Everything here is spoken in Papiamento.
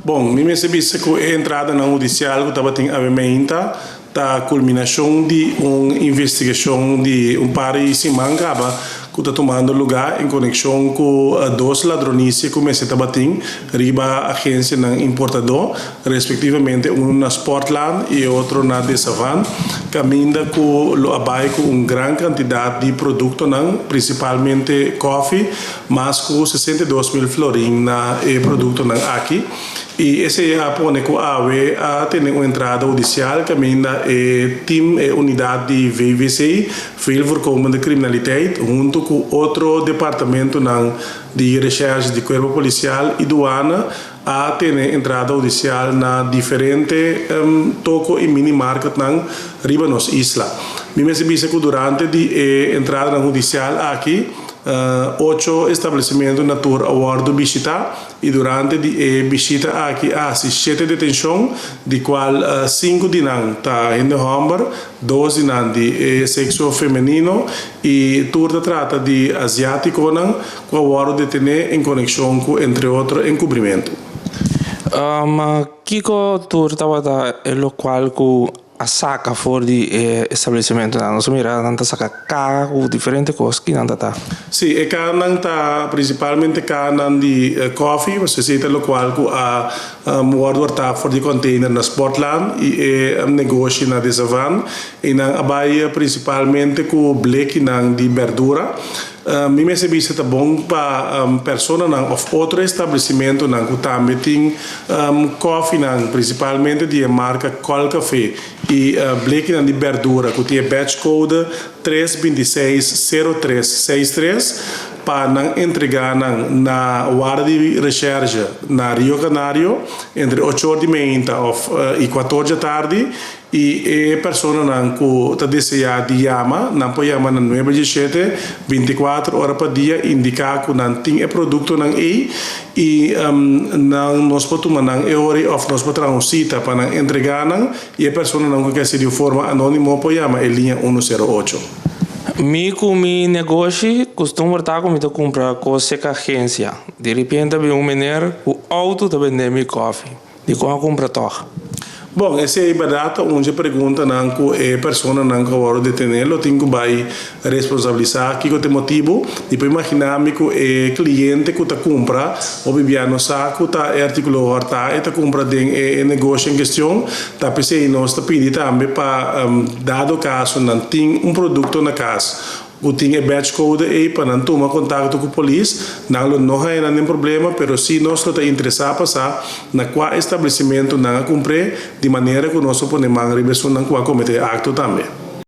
Bon, mi mester bisa ku e entradanan hudisial ku tabatin awe meinta ta kulminashon di un investigashon di un par di siman kaba ku ta tumando lugá en konekshon ku dos ladronisia ku mester tabatin riba agensianan importadó, respektivamente unu na Sportland i e otro na De Savan, kaminda ku lo a bai ku un gran kantidat di produktonan, prinsipalmente kòfi. Mas ku 62,000 florin na e produktonan aki i esei a pone ku awe a tene un entrada hudisial kaminda e tim, e unidat di VVC, Veel Voorkomende Criminaliteit, huntu ku otro departamentonan di reshèrshi di Kuerpo Polisial i Duana a tene entrada hudisial na diferente toko i mini marketnan riba nos isla. Mi mester bisa ku durante di e entradanan hudisial aki ocho establesimentu na tur a wòrdu bishitá i durante di e bishita aki a hasi shete detenshon, di kual sinku di nan ta hende hòmber, dos di nan di e sekso femenino i tur ta trata di aziátikonan ku a wòrdu detené en konekshon ku entre otro enkubrimentu. Kiko tur tabata e lokual ku a saka for di e establesimentunan? Nos a mira nan ta saka kaha ku diferente kos. Ki nan ta ta? Sí, e kahanan ta prinsipalmente kahanan di kòfi, pasobra esei ta lokual ku a wòrdu wòrtá for di kònteiner na Sportland i e negoshi na De Savan. I nan a bai prinsipalmente ku blekinan di bèrdura. Mi mester bisa ta bon pa personanan òf otro establesimentonan ku tambe tin kòfinan, prinsipalmente di e marka Colcafé i blekinan di bèrdura ku tin e batch code tres bintiseis sero tres seis tres, pa nan entregá nan na warda di reshèrge na Rio Canario entre ocho or di meinta òf i kuator djatardi. I e personanan ku ta deseá di yama, nan por yama na nuebe dieshete, 24 ora pa dia, indiká ku nan tin e produktonan ei i nan nos por tuma nan e ora ei òf nos por traha un sita pa nan entregá nan i e personanan ku ke hasi di un forma anónimo por yama e liña unu sero ocho. Mi ku mi negoshi kustumber ta ku mi ta kumpra kos seka agensia. Di repente a bin un mener ku outo ta bende mi kòfi. Dikon a kumpra tòg? Bon, esei bèrdat ta un dje preguntanan ku e personanan ku a wòrdu detené lo tin ku bai responsabilisá. Kiko ta e motibu? Mi por imaginá mi ku e kliente ku ta kumpra hopi bia no sa ku ta e artíkulo hòrtá e ta kumpra den e negoshi en kestion. Ta p'esei nos ta pidi tambe pa dado kaso nan tin un produkto na kas Ku tin e batch code ei pa nan tuma kontakto ku polis, nan lo no haña nan den problema, pero si nos lo ta interesá pa sa na kua establesimentu nan a kumpr'é, di manera ku nos lo pone man riba esunnan ku a kometé e akto tambe.